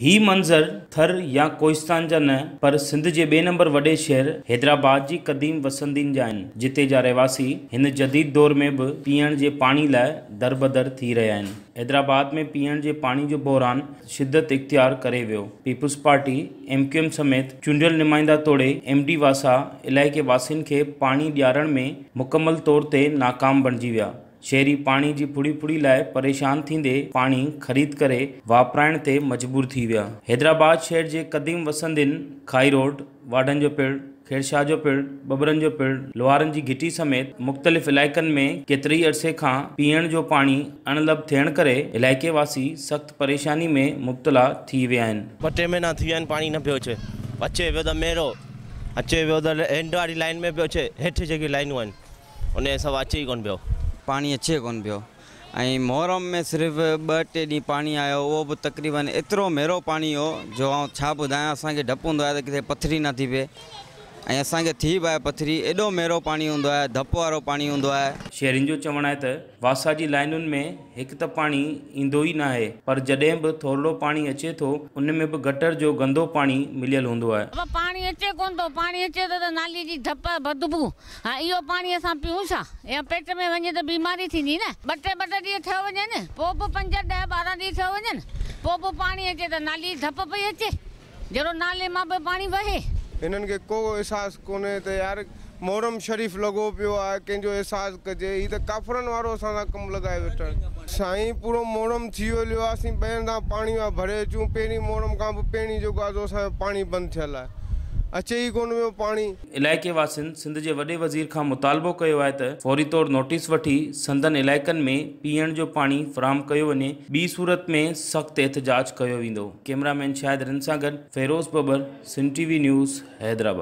هي منظر ٿر يا ڪوهستان جا نه پر سنڌ جي ٻئي نمبر وڏي شهر حيدرآباد جي قديم وسندين جا آهن، جتي جا رهواسي هن جديد دور ۾ به پيئڻ جي پاڻي لاء دربدر ٿي رهيا آهن. حيدرآباد ۾ پيئڻ جي پاڻي جو بحران شدت اختيار ڪري ويو. Peoples party, M Q M سميت چونڊيل نمائندا توڙي ايم ڊي واسا علائقي واسين کي پاڻي ڏيارڻ ۾ مڪمل طور تي ناڪام بڻجي ويا. شهري پاڻي جي ڦڙي ڦڙي لاء پريشان ٿيندي پاڻي خريد ڪري واپرائڻ تي مجبور ٿي ويا. حيدرآباد شهر جي قديم وسندين کائي روڊ، واڍن جو پڙ، خيرشاهه جو پڙ، ٻٻرن جو پڙ، لوهارن جي گهٽي سميت مختلف علائقن ۾ ڪيتري ئي عرصي کان پيئڻ جو پاڻي اڻلڀ ٿيڻ ڪري علائقي واسي سخت پريشاني ۾ مبتلا ٿي ويا آهن. ٻه ٽي مهينا ٿي ويا آهن پاڻي نه پيو اچي، اچي پيو ته ميرو اچي پيو ته اينڊ واري لائين ۾ پيو اچي، هيٺ جيڪي لائينون آهن. انهيء سوا اچي ئي ڪونه پيو. پاڻي اچي ڪونه پيو ۽ محرم ۾ صرف ٻه ٽي ڏينهن پاڻي آيو اهو به تقريبن ايترو ميرو پاڻي هو جو آئون ڇا ٻڌايان اسان کي ڊپ هوندو آهي ته ڪٿي پٿري نه ٿي پئي ۽ اسان کي ٿي به آهي پٿري ايڏو ميرو پاڻي هوندو آهي ڌپ وارو پاڻي هوندو آهي. شهرين جو چوڻ آهي ته واسا جي لائنن ۾ هڪ ته پاڻي ايندو ئي ناهي پر جڏهن به ٿورڙو پاڻي اچي ٿو ان ۾ به گٽر جو گندو پاڻي مليل هوندو آهي. بابا پاڻي اچي ڪونه ٿو، پاڻي اچي ٿو ته نالي جي ڌپ، بدبو، ها اهو پاڻي اسان پيئون ڇا؟ يا پيٽ ۾ وڃي ته بيماري ٿيندي نه. ٻه ٽي ٻه ٽي ڏينهن ٿيو وڃن پوء به پنج ڏهه 12 ڏينهن ٿيو وڃن پوء به پاڻي اچي ته نالي جي ڌپ پئي اچي. جهڙو نالي مان به پاڻي وهي. هنن کي ڪو احساس ڪونهي ته يار محرم شريف لڳو پيو آهي ڪنهن جو احساس ڪجي هي ته ڪافرن وارو اسان سان ڪم لڳائي ويٺا آهن. سائين پورو محرم ٿي ويو هليو آهي اسين ٻئي هنڌان پاڻي پيا ڀري اچون پهرين محرم کان به پهرين جيڪو آهي سو اسان جو پاڻي بند ٿيل آهي اچي ئي ڪونه پيو پاڻي. علائقي واسين سنڌ جي وڏي وزير کان مطالبو ڪيو آهي ته فوري طور نوٽيس وٺي سندن علائقن ۾ پيئڻ جو پاڻي فراهم ڪيو وڃي ٻي صورت ۾ سخت احتجاج ڪيو ويندو. ڪئميرا مين شاهد رند سان گڏ Feroz Babbar, Sindh T V news, Hyderabad.